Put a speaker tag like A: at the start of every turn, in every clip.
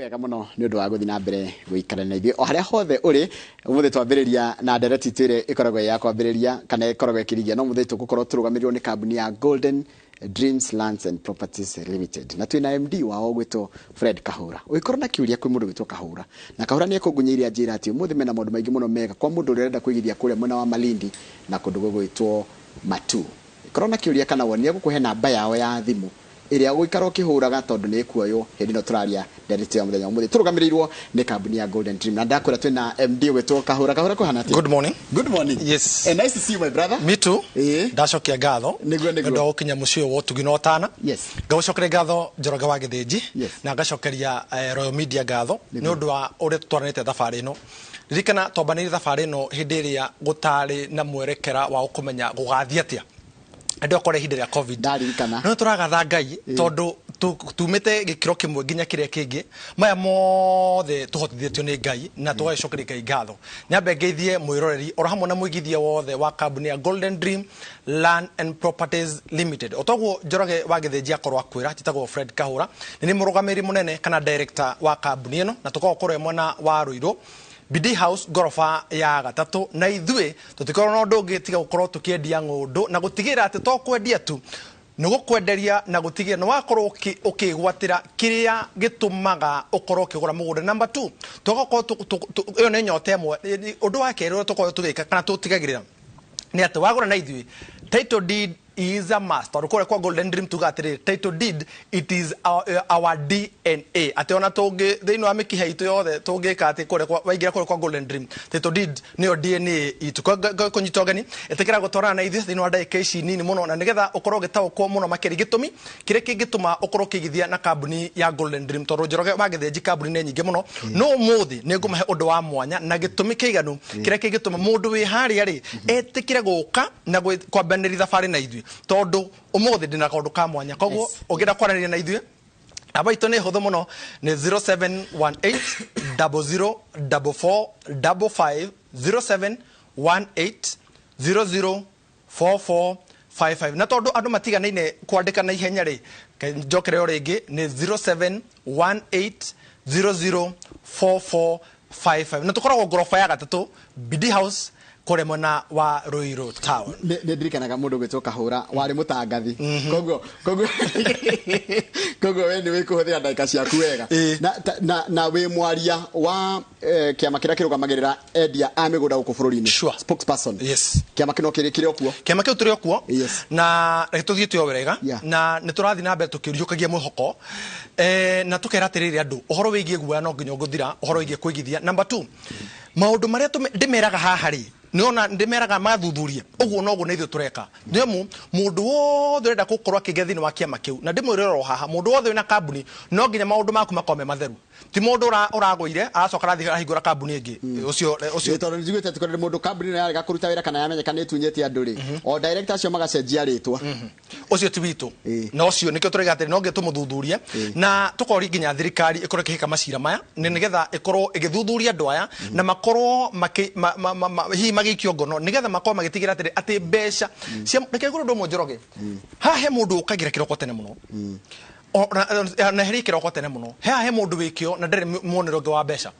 A: Wega mũno nĩ ũndũ wa gũthiĩ na mbere gũikara na ithuĩ o harĩa hothe ũrĩ. Ũmũthĩ twambĩrĩria na ndereti itũ ĩrĩa ĩkoragwo ĩ ya kwambĩrĩria kana ĩkoragwo ĩkĩrigia, no mũthĩ tũgũkorwo tũrũgamĩrĩirwo nĩ kambuni ya Golden Dreams Lands and Properties Limited, na twĩna MD wao ũgwĩtwo Fred Kahũra. Ũngĩkorwo na kĩũria kwĩ mũndũ ũgwĩtwo Kahũra, na Kahũra nĩ ekũngunyĩirie anjĩra atĩ ũmũthĩ mena maũndũ maingĩ mũno mega kwa mũndũ ũrĩa ũrenda kũigithia kũrĩa mwena wa Malindi na kũndũ gũgwĩtwo Matuu. Korwo na kĩũria kana woni, nĩegũkũhe namba yao ya thimũ ĩrĩa ũgũikara ũkĩhũraga tondũ nĩ ĩkuoywo hĩndĩ ĩno tũraria ndereti ya mũthenya wa ũmũthĩ. Tũrũgamĩrĩirwo nĩ kambuni ya Golden Dream, na ndakwĩra twĩna MD ũgwĩtwo Kahũra. Kahũra, kũhana atĩa?
B: Good morning.
A: Good morning.
B: Yes.
A: And nice to see you, my brother.
B: Me too. Ndacokia ngatho
A: Nĩguo.
B: nĩ ũndũ wa gũkinya mũciĩ ũyũ wa ũtugi na ũtana. Ngagũcokeria ngatho, Njoroge wa Gĩthĩnji, na ngacokeria Royal Media ngatho nĩ ũndũ wa ũrĩa tũtwaranĩte thabarĩ ĩno. Ririkana twambanĩirie thabarĩ ĩno hĩndĩ ĩrĩa gũtarĩ na mwerekera wa kũmenya gũgathiĩ atĩa, andũ akora ihinda rĩa COVID.
A: Ndaririkana.
B: No tũragatha Ngai tondũ tumĩte gĩkĩro kĩmwe nginya kĩrĩa kĩngĩ. Maya mothe tũhotithĩtio nĩ Ngai na tũgagĩcokeria Ngai ngatho. Nyambe ngeithie mwĩroreri oro hamwe na mũigithia wothe wa kambuni ya Golden Dream Land and Properties Limited. O toguo Njoroge wa Gĩthĩnji akorwo akwĩra, njĩtagwo Fred Kahũra, nĩ nĩ mũrũgamĩrĩri mũnene kana director wa kambuni ĩno, na tũkoragwo kũrĩa mwena wa Ruiru, Bidii House, ngoroba ya gatatũ. Na ithuĩ tũtikorwo na ũndũ ũngĩ tiga gũkorwo tũkĩendia ng'ũndũ na gũtigĩrĩra atĩ to kwendia tu, nĩ gũkwenderia na gũtigĩrĩra nĩ wakorwo ũkĩgwatĩra kĩrĩa gĩtũmaga ũkorwo ũkĩgũra mũgũnda. Number two, tũgakorwo ĩyo nĩ nyota ĩmwe. Ũndũ wa kerĩ ũrĩa tũkoragwo tũgĩka kana tũtigagĩrĩra nĩ atĩ wagũra na ithuĩ, title deed is a must, tondũ kũrĩa kwa Golden Dream tuga atĩrĩrĩ, title deed, it is our DNA, atĩ ona tũngĩ thĩinĩ wa mĩkiha itũ yothe tũngĩka atĩ kũrĩa waingĩra kũrĩa kwa Golden Dream, title deed nĩyo DNA itũ. Kũnyita ũgeni, ĩtĩkĩra gũtwarana na ithuĩ thĩinĩ wa ndagĩka ici nini mũno, na nĩgetha ũkorwo ũgĩtaũkwo mũno makĩria gĩtũmi kĩrĩa kĩngĩtũma ũkorwo ũkĩigithia na kambuni ya Golden Dream, tondũ Njoroge wa Gĩthĩnji, kambuni nĩ nyingĩ mũno, no ũmũthĩ nĩ ngũmahe ũndũ wa mwanya na gĩtũmi kĩiganu kĩrĩa kĩngĩtũma mũndũ wĩ harĩa rĩ etĩkĩre gũka na kwambanĩria thabarĩ na ithuĩ, tondũ ũmũthĩ ndĩna kaũndũ ka mwanya. Koguo ũngĩenda kwaranĩria na ithuĩ, namba itũ nĩ hũthũ mũno, nĩ 0718 00 44 55, 0718 00 4455. Na tondũ andũ matiganaine kwandĩka na ihenya rĩ, njokere o rĩngĩ, nĩ 0718 00 4455, na tũkoragwo ngoroba ya gatatũ, Bidii House, kũrĩa mwena wa Ruiru Town.
A: Nĩ ndirikanaga mũndũ ũgwĩtwo Kahũra warĩ mũtangathi, koguo we nĩ wĩkũhũthĩra ndagĩka ciaku wega. Na wĩ mwaria wa kĩama kĩrĩa kĩrũgamagĩrĩra endia a mĩgũnda gũkũ bũrũri-inĩ. Spokesperson.
B: Yes.
A: Kĩama kĩno kĩrĩ o kuo?
B: Kĩama kĩu tũrĩ o kuo na reke tũthiĩte o wega na nĩ tũrathiĩ na mbere tũkĩriũkagia mwĩhoko na tũkera atĩrĩrĩ andũ ũhoro wĩgiĩ guoya no nginya ũgũthira ũhoro wĩgiĩ kũigithia. Number two, maũndũ marĩa ndĩmeraga haha rĩ, nĩona ndĩmeraga mathuthurie ũguo noguo na ithuĩ tũreka, nĩ amu mũndũ wothe ũrenda gũkorwo akĩingĩra thĩinĩ wa kĩama kĩu, na ndĩmwĩre oro haha, mũndũ wothe wĩna kambuni no nginya maũndũ maku makorwo me matheru. Ti mũndũ ũragũire aracoka arathiĩ arahingũra kambuni ĩngĩ, ũcio.
A: Ĩ, tondũ nĩnjiguĩte atĩ kũrĩ mũndũ kambuni ĩno yarega kũruta wĩra kana yamenyeka nĩ ĩtunyĩte andũ rĩ, o director acio magacenjia rĩtwa.
B: Ũcio ti witũ. Na ũcio nĩkĩo tũraiga atĩrĩ no nginya tũmũthuthurie na tũkoria nginya thirikari ĩkorwo ĩkĩhĩka macira maya, nĩ nĩgetha ĩkorwo ĩgĩthuthuria andũ aya na makorwo hihi magĩikio ngono, nĩgetha makorwo magĩtigĩra atĩrĩ atĩ mbeca cia. Reke ngũre ũndũ ũmwe, Njoroge, haha he mũndũ ũkagira kĩroko tene mũno. Na heria kĩroko tene mũno, haha he mũndũ wĩkĩo na ndarĩ muonere ũngĩ wa mbeca.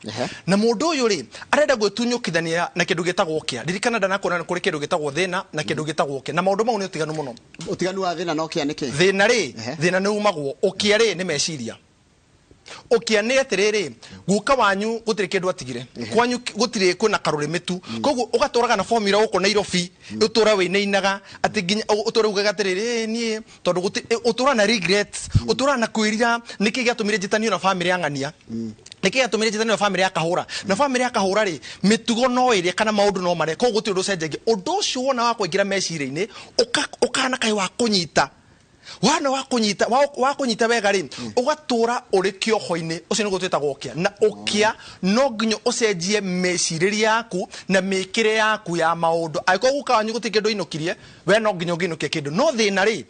B: Na mũndũ ũyũ rĩ arenda gwĩtunyũkithania na kĩndũ gĩtagwo ũkĩa. Ririkana ndanakuona nĩ kũrĩ kĩndũ gĩtagwo thĩna na kĩndũ gĩtagwo ũkĩa, na maũndũ mau nĩ ũtiganu mũno.
A: Ũtiganu wa thĩna na ũkĩa nĩ kĩ?
B: Thĩna rĩ, thĩna nĩ umagwo, ũkĩa rĩ nĩ meciria. Ũkĩa nĩ atĩrĩrĩ, guka wanyu gũtirĩ kĩndũ atigire kwanyu, gũtirĩ kwĩna karũrĩmĩ tu, koguo ũgatũraga na formula gũkũ Nairobi, ũtũra wĩnainaga atĩ nginya ũtũre ugaga atĩrĩrĩ, "Ĩ, niĩ tondũ ũtũraga na regrets, ũtũraga na kwĩrira nĩkĩ gĩatũmire njĩtanio na famĩlĩ ya ng'ania, nĩkĩ gĩatũmire njĩtanio na famĩlĩ ya Kahũra." Na famĩlĩ ya Kahũra rĩ, mĩtugo no ĩrĩa kana maũndũ no marĩa, koguo gũtirĩ ũndũ ũcenjagia. Ũndũ ũcio wona wa kũingĩra meciria-inĩ, ũkahana kaĩ wa kũnyita wana wa kũnyita wa kũnyita wega rĩ, ũgatũra ũrĩ kĩoho-inĩ. Ũcio nĩguo twĩtagwo ũkĩa. Na ũkĩa no nginya ũcenjie mĩcirĩrie yaku na mĩkĩre yaku ya maũndũ. Angĩkorwo guka wanyu gũtirĩ kĩndũ ainũkirie, we no nginya ũngĩinũkia kĩndũ. No thĩna rĩ,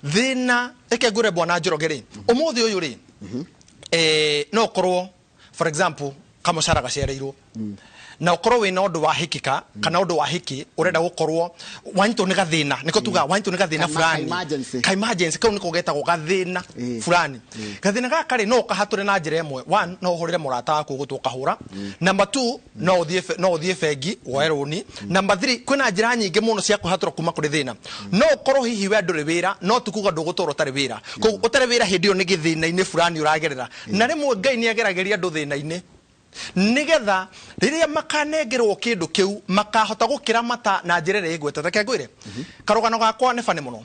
B: thĩna, reke ngwĩre bwana Njoroge rĩ, ũmũthĩ ũyũ rĩ, no ũkorwo for example kamũcara gacereirwo. Na ũkorwo wĩna ũndũ wa hĩkĩka kana ũndũ wa hĩkĩ ũrenda gũkorwo wanyitwo nĩ gathĩna, nĩko tugaga wanyitwo nĩ gathĩna fulani,
A: ka emergency.
B: Ka emergency kau nĩko getagwo gathĩna fulani. Gathĩna gaka rĩ, no ũkahatũre na njĩra ĩmwe. One, no ũhũrĩre mũrata waku ũgũtwo ũkahũra. Number two, no ũthiĩ bengi woe rũni. Number three, kwĩna njĩra nyingĩ mũno cia kwĩhatũra kuma kũrĩ thĩna. No ũkorwo hihi we ndũrĩ wĩra, no ti kuga ndũgũtũra ũtarĩ wĩra. Koguo ũtarĩ wĩra hĩndĩ ĩyo nĩ gĩthĩna-inĩ fulani ũragerera. Na rĩmwe Ngai nĩ ageragĩria andũ thĩna-inĩ nigetha rĩrĩa makanengerwo kĩndũ kĩu makahota gũkĩramata na njĩra ĩrĩa ĩgwete. Reke ngwĩre karũgano gakwa nĩ bani mũno,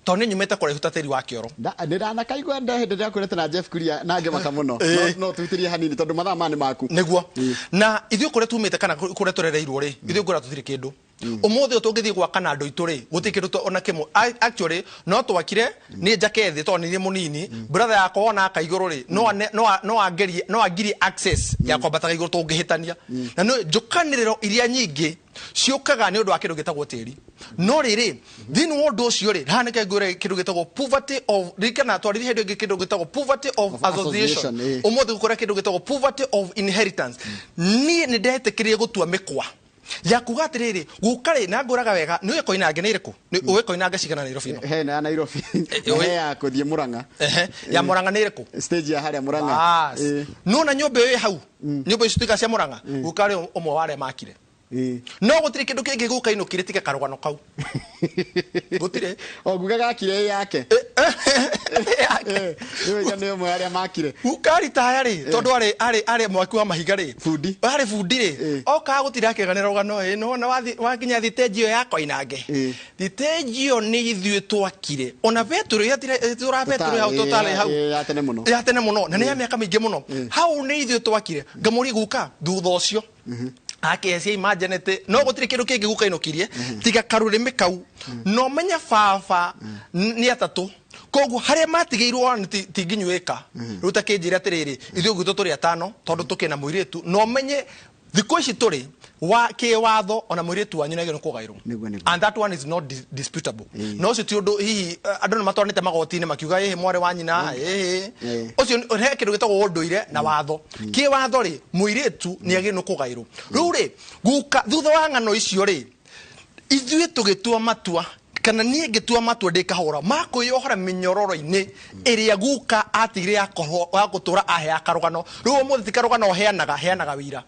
B: tondũ nĩ nyumĩte kũraihu ta tĩri wa kĩoro.
A: Ndĩranakaigua nde hĩndĩ ĩrĩa kwĩrĩte na Jeff Kuria na ngĩmaka mũno. No tũhutĩrie hanini tondũ mathaa maya nĩ maku.
B: Nĩguo, na ithuĩ kũrĩa tumĩte kana kũrĩa tũrereirwo rĩ, ithuĩ ngwĩra tũtirĩ kĩndũ. Ũmũthĩ ũyũ tũngĩthiĩ gwaka na andũ aitũ rĩ, gũtirĩ kĩndũ ona kĩmwe. Actually no twakire nĩ njake thĩ tondũ nĩ niĩ mũnini. Brother yakwa wona aka igũrũ rĩ, no angerie, no angirie access ya kwambataga igũrũ tũngĩhĩtania. Na nĩ njũkanĩrĩro iria nyingĩ ciũkaga nĩ ũndũ wa kĩndũ gĩtagwo tĩri. No rĩrĩ, thĩinĩ wa ũndũ ũcio rĩ, haha nĩkĩo ngwĩra kĩndũ gĩtagwo poverty of, ririkana twaririe hĩndĩ ĩngĩ kĩndũ gĩtagwo poverty of
A: Of
B: association.
A: Association.
B: Ũmũthĩ gũkũra kĩndũ gĩtagwo poverty of inheritance. Niĩ nĩ ndetĩkĩrire gũtua mĩkwa ya kuga atĩrĩrĩ, gũka rĩ, na ngũraga wega nĩ ũĩ Koinange nĩ ĩrĩkũ? Nĩ ũĩ Koinange cigana Nairobi ĩno?
A: He na ya Nairobi na he ya kũthiĩ Murang'a.
B: Ehe, ya Murang'a nĩ ĩrĩkũ?
A: Stage ya harĩa Murang'a.
B: Bas. Nona nyũmba ĩyo ĩ hau, nyũmba icio tuĩka cia Murang'a, guka rĩ ũmwe wa arĩa makire. No gũtirĩ kĩndũ kĩngĩ guka inũkire tiga karũgano kau, gũtirĩ.
A: O guka gakire ĩ yake. Nĩ nĩ ũmwe arĩa makire.
B: Guka ritaya rĩ, tondũ arĩ mwaki wa mahiga rĩ,
A: Bundi.
B: Arĩ bundi rĩ, okaga gũtinda akĩganĩra rũgano ĩ nĩwona wakinya thitenji ĩyo ya Koinange, thitenji ĩyo nĩ ithuĩ twakire, ona betũrũ tũra betũrũ hau tũtarĩ hau.
A: Ya tene mũno.
B: Ya tene mũno, na nĩ ya mĩaka mĩingĩ mũno. Hau nĩ ithuĩ twakire. Ngamũria guka thutha ũcio akecia imajenete, no gũtirĩ kĩndũ kĩngĩ guka inũkirie tiga karũrĩmĩ kau. No menye baba nĩ atatũ, koguo harĩa matigĩirwo nĩ ti nginyu ĩka rĩu ta kĩnjĩre atĩrĩrĩ, ithuĩ gwitũ tũrĩ atano tondũ tũkĩna mũirĩtu. No menye thikũ ici tũrĩ wa kĩwatho ona mũirĩtu wanyu nĩagĩrĩirwo nĩ kũgaĩrwo.
A: Nĩguo.
B: And that one is not disputable. No ũcio ti ũndũ hihi andũ nĩ matwaranĩte magoti-inĩ makiuga ĩhĩ mwarĩ wa nyina ĩhĩ ũcio he kĩndũ gĩtagwo ũndũire na watho. Kĩwatho rĩ, mũirĩtu nĩ agĩrĩirwo nĩ kũgaĩrwo. Rĩu rĩ, guka thutha wa ng'ano icio rĩ, ithuĩ tũgĩtua matua, kana niĩ ngĩtua matua ndĩ kahũra ma kwĩyohora mĩnyororo-inĩ ĩrĩa guka atigire ya gũtũra aheaga karũgano. Rĩu ũmũthĩ ti karũgano heanaga, heanaga wĩira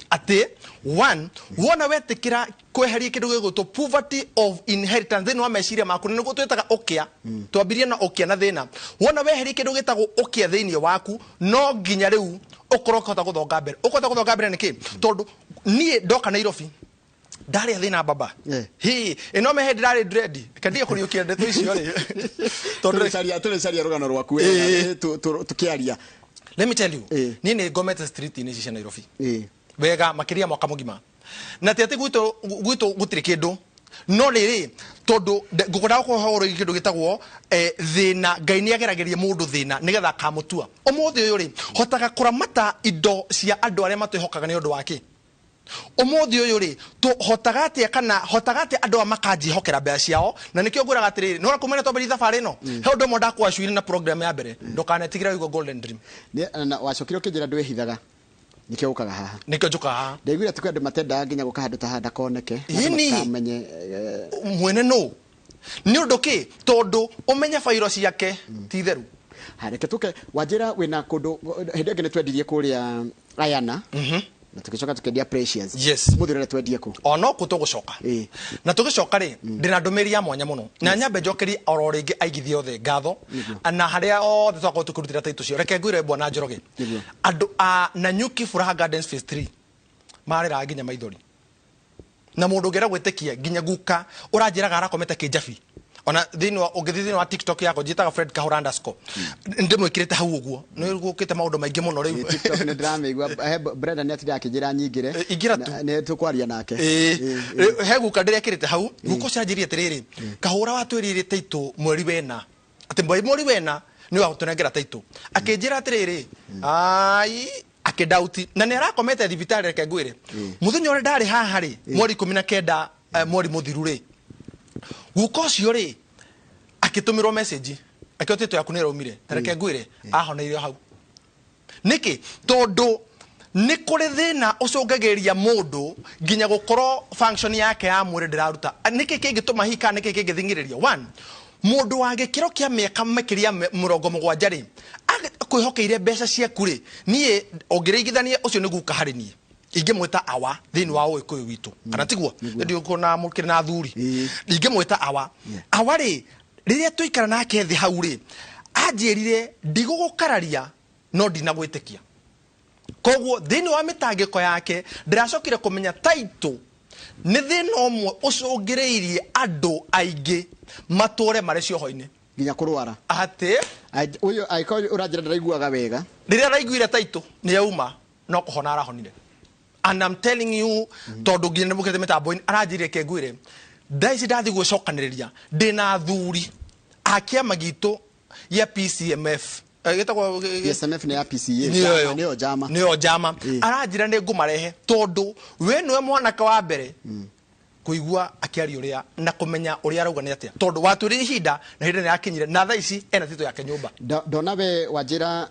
B: atĩ one, wona wetĩkĩra kweheria kĩndũ gĩgwĩtwo poverty of inheritance thĩinĩ wa meciria maku, na nĩguo twĩtaga ũkĩa, twambirie na ũkĩa na thĩna. Wona weheria kĩndũ gĩtagwo ũkĩa thĩinĩ waku, no nginya rĩu ũkorwo ũkĩhota gũthonga mbere. Ũkũhota gũthonga mbere nĩkĩ? Tondũ niĩ ndoka Nairobi ndarĩ thĩna baba. Hi ĩno mehe ndĩrarĩ dread kandige kũriũkia ndeto icio rĩ, tondũ
A: Tũrĩcaria rũgano rwaku wega, tũkĩaria.
B: Let me tell you, niĩ nĩ ngomete street-inĩ ici cia Nairobi wega makĩria mwaka mũgima, na ti atĩ gwitũ gũtirĩ kĩndũ, no rĩrĩ, tondũ ngũkwendaga gũkũhe ũhoro wĩgiĩ kĩndũ gĩtagwo thĩna. Ngai nĩ ageragĩria mũndũ thĩna nĩgetha akamũtua. Ũmũthĩ ũyũ rĩ, hotaga kũramata indo cia andũ arĩa matwĩhokaga. Nĩ ũndũ wa kĩ? Ũmũthĩ ũyũ rĩ, tũhotaga atĩa kana hotaga atĩa andũ aya makanjĩhokera mbeca ciao? Na nĩkĩo ngwĩraga atĩrĩrĩ, nĩwona kumana twambĩrĩria thabarĩ ĩno, he ũndũ ũmwe ndakwacuire na program ya mbere: ndũkanetigĩre wĩigua Golden Dream.
A: Na wacokire ũkĩnjĩra ndwĩhithaga, nĩkĩo ũkaga haha.
B: Nĩkĩo njũkaga haha.
A: Ndaiguire atĩ kwĩ andũ matendaga nginya gũka handũ ta haha ndakoneke, andũ
B: Ĩni.
A: matikamenye
B: mwene nũ. Nĩ ũndũ kĩ? Tondũ ũmenye bairo ciake ti theru.
A: Ha, reke tũke wanjĩra wĩna kũndũ. Hĩndĩ ĩngĩ nĩ twendirie kũrĩa Ayana na tũgĩcoka tũkĩendia Precious.
B: Yes.
A: Mũthĩ ũrenda twendie kũ?
B: Ono kũ tũgũcoka na tũgĩcoka rĩ, ndĩna ndũmĩrĩri ya mwanya mũno, na nyambe njokerie oro rĩngĩ aigithia othe ngatho na harĩa othe twakorwo tũkĩrutĩra taitũ cio. Reke ngwĩre, bwana Njoroge, andũ a Nanyuki Furaha Gardens Phase 3 marĩraga nginya maithori, na mũndũ ũngĩenda gwĩtĩkia nginya guka ũranjĩraga arakomete kĩnjabi. Ona thĩinĩ wa ũngĩthiĩ thĩinĩ wa TikTok yakwa, njĩtaga Fred Kahũra underscore, ndĩmwĩkĩrĩte hau ũguo. Nĩ gũkĩte maũndũ maingĩ mũno rĩu.
A: TikTok nĩ ndĩramĩigua. He Brenda nĩ atindaga akĩnjĩra nyingĩre.
B: Ingĩra tu.
A: Nĩ tũkwaria nake.
B: Ĩĩ. He guka ndĩrekĩrĩte hau. Guka ũcio anjĩrire atĩrĩrĩ, Kahũra, watwĩrire taitũ mweri wena, atĩ mweri wena nĩ wagũtũnengera taitũ. Akĩnjĩra atĩrĩrĩ, ai, akĩndauti na nĩ arakomete thibitarĩ. Reke ngwĩre, mũthenya ũrĩa ndarĩ haha rĩ, mweri 19, mweri mũthiru rĩ, guka ũcio rĩ akĩtũmĩrwo message akĩo tĩtũ yaku nĩ ĩraumire. Na reke ngwĩre, ahoneire hau. Nĩkĩ? Tondũ Nĩ kũrĩ thĩna ũcũngagĩrĩria mũndũ nginya gũkorwo function yake ya mwĩrĩ ndĩraruta. Nĩkĩ kĩngĩtũma hihi kana nĩkĩ kĩngĩthing'ĩrĩria? One, mũndũ wa gĩkĩro kĩa mĩaka makĩria 70 rĩ, kwĩhokeire mbeca ciaku rĩ, niĩ ũngĩringithania ũcio nĩ guka harĩ niĩ, ingĩmwĩta awa thĩinĩ wa ũgĩkũyũ witũ, kana tiguo? Ndiũkuona mũkĩrĩ na athuri, ingĩmwĩta awa. Awa rĩ, rĩrĩa tũikara nake thĩ hau rĩ, anjĩrire ndigũgũkararia no ndinagwĩtĩkia. Koguo thĩinĩ wa mĩtangĩko yake ndĩracokire kũmenya title nĩ thĩna ũmwe ũcũngĩrĩirie andũ aingĩ matũre marĩ cioho-inĩ.
A: Nginya kũrwara.
B: Atĩ
A: Ũyũ angĩkorwo ũranjĩra ndaraiguaga wega.
B: Rĩrĩa araiguire title nĩ yauma, no kũhona arahonire. And I'm telling you, tondũ nginya nĩ mũkĩte mĩtambo-inĩ, aranjĩrire kengwĩre thaa ici ndathiĩ gwĩcokanĩrĩria ndĩna athuri a kĩama gitũ gĩa PCMF. Gĩtagwo
A: PSMF nĩ ya PCA.
B: Nĩyo ĩyo.
A: Nĩyo njama.
B: Nĩyo njama. Aranjĩra nĩ ngũmarehe tondũ we nĩwe mwanake wa mbere kũigua akĩaria ũrĩa na kũmenya ũrĩa arauga nĩ atĩa, tondũ watwĩrire ihinda na ihinda nĩ rakinyire, na thaa ici ena tito yake nyũmba.
A: Ndona we wanjĩra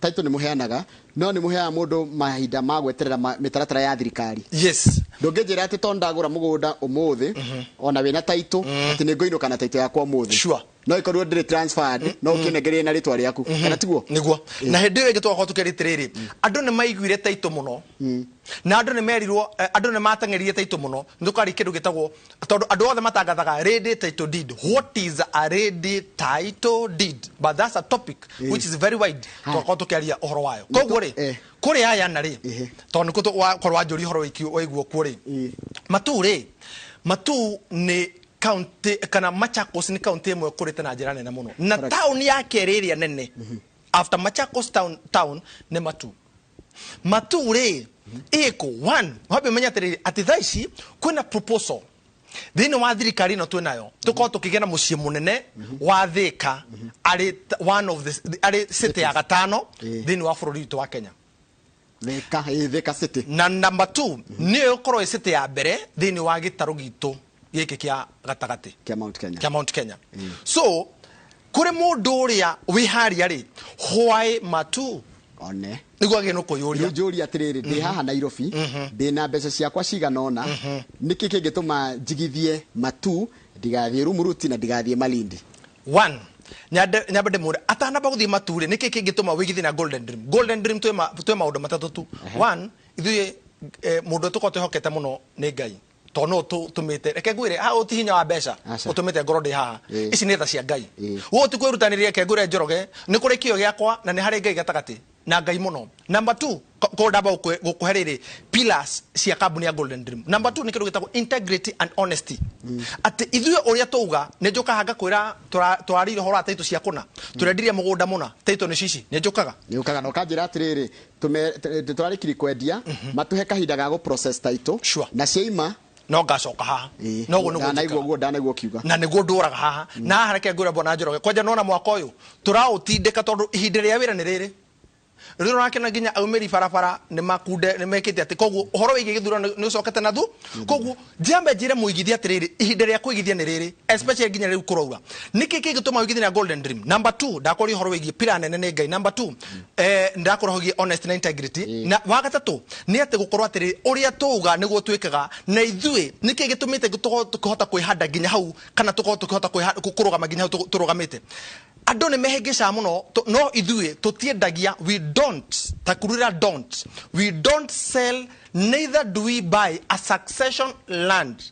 A: title nĩ mũheanaga, no nĩ mũheaga mũndũ mahinda ma gweterera mĩtaratara ya thirikari.
B: Yes.
A: Ndũngĩnjĩra atĩ tondũ ndagũra mũgũnda ũmũthĩ, ona wĩna title, atĩ nĩ ngũinũka na title yakwa ũmũthĩ. No ikorwo ndĩrĩ transferred, no ũkĩnengerie na rĩtwa rĩaku, kana tiguo?
B: Nĩguo. Na hĩndĩ ĩyo ĩngĩ twakorwo tũkĩaria atĩrĩrĩ, andũ nĩ maiguire title mũno, na andũ nĩ merirwo, andũ nĩ mateng'erire title mũno. Nĩ tũkaria kĩndũ gĩtagwo, tondũ andũ othe matangathaga ready title deed. What is a ready title deed? But that's a topic which is very wide. Twakorwo tũkĩaria ũhoro wayo. Koguo rĩ, kũrĩ aya na rĩ, tondũ nĩkuo wakorwo wanjũria ũhoro waiguo kuo rĩ, Matu rĩ, Matu nĩ county, kana Machakos nĩ county ĩmwe ĩkũrĩte na njĩra nene mũno, na town ya kerĩ ĩrĩa nene after Machakos town nĩ Matu. Matu rĩ, ĩkũ one, wambe ũmenye atĩrĩrĩ, atĩ thaa ici kwĩna proposal thĩinĩ wa thirikari ĩno twĩnayo, tũkorwo tũkĩgĩa na mũciĩ mũnene wa Thika arĩ one of the, arĩ city ya gatano thĩinĩ wa bũrũri witũ wa Kenya.
A: Thika, Thika city.
B: Na number 2, nĩyo ĩgũkorwo ĩ city ya mbere thĩinĩ wa gĩtarũ gitũ gĩkĩ kĩa gatagatĩ.
A: Kĩa Mount Kenya.
B: Kĩa Mount Kenya. So, kũrĩ mũndũ ũrĩa wĩ harĩa rĩ, why Matu?
A: One.
B: Nĩguo agĩrĩirwo nĩ kũyũria.
A: Rĩu njũria atĩrĩrĩ, ndĩ haha Nairobi, ndĩ na mbeca ciakwa cigana ũna, nĩkĩ kĩngĩtũma njigithie Matu, ndigathiĩ Rumuruti na ndigathiĩ Malindi?
B: One, nyambe ndĩmwĩre, atanamba gũthiĩ Matu rĩ, nĩkĩ kĩngĩtũma wĩigithie na Golden Dream? Golden Dream twĩ maũndũ matatũ tu. One, ithuĩ, mũndũ ũrĩa tũkoragwo twĩhokete mũno nĩ Ngai. Tondũ no tũmĩte, reke ngwĩre, haha ũti hinya wa mbeca, ũtũmĩte ngorwo ndĩ haha. Ici nĩ tha cia Ngai. Ũũ ti kwĩrutanĩria, reke ngwĩre Njoroge, nĩ kũrĩ kĩo gĩakwa na nĩ harĩ Ngai gatagatĩ na Ngai mũno. Number 2, ko ndamba gũkũhe rĩrĩ pillars cia kambuni ya Golden Dream. Number 2 nĩ kĩndũ gĩtagwo integrity and honesty. Atĩ ithuĩ ũrĩa tũuga, nĩ njũkaga ngakwĩra tũrarĩire ũhoro wa title cia kũna, tũrendirie mũgũnda mũna, title nĩ cici, nĩ njũkaga.
A: Nĩ ũkaga na ũkanjĩra atĩrĩrĩ, tũrarĩkirie kwendia, matũhe kahinda ga gũ process title. Na ciaima
B: no ngacoka haha. No ũguo nĩguo
A: Ndanaigua
B: njĩkaga.
A: ũguo, ndanaigua ũkiuga.
B: Na nĩguo ndũraga haha. Na haha reke ngwĩre bwana Njoroge, kwanja nona mwaka ũyũ tũraũtindĩka tondũ ihinda rĩa wĩra nĩ rĩrĩ. Rĩu ũrakĩona nginya aumĩri barabara nĩ makunde, nĩ mekĩte atĩ koguo ũhoro wĩgiĩ gĩthurano nĩ ũcokete na thu. Koguo njambe njĩre mũigithia atĩrĩrĩ, ihinda rĩa kũigithia nĩ rĩrĩ, especially nginya rĩu kũraura. Nĩkĩ kĩngĩtũma ũigithie na Golden Dream? Number 2, ndakwaria ũhoro wĩgiĩ pillar nene nĩ Ngai. Number 2, ndakwaria ũhoro wĩgiĩ honesty na integrity. Na wa gatatũ nĩ atĩ gũkorwo atĩrĩrĩ, ũrĩa tũuga nĩguo twĩkaga, na ithuĩ nĩkĩ gĩtũmĩte tũkorwo tũkĩhota kwĩhanda nginya hau, kana tũkorwo tũkĩhota kũrũgama nginya hau tũrũgamĩte. Andũ nĩ mehĩngĩcaga mũno, no ithuĩ tũtiendagia, we don't, takurura don't, we don't sell, neither do we buy a succession land.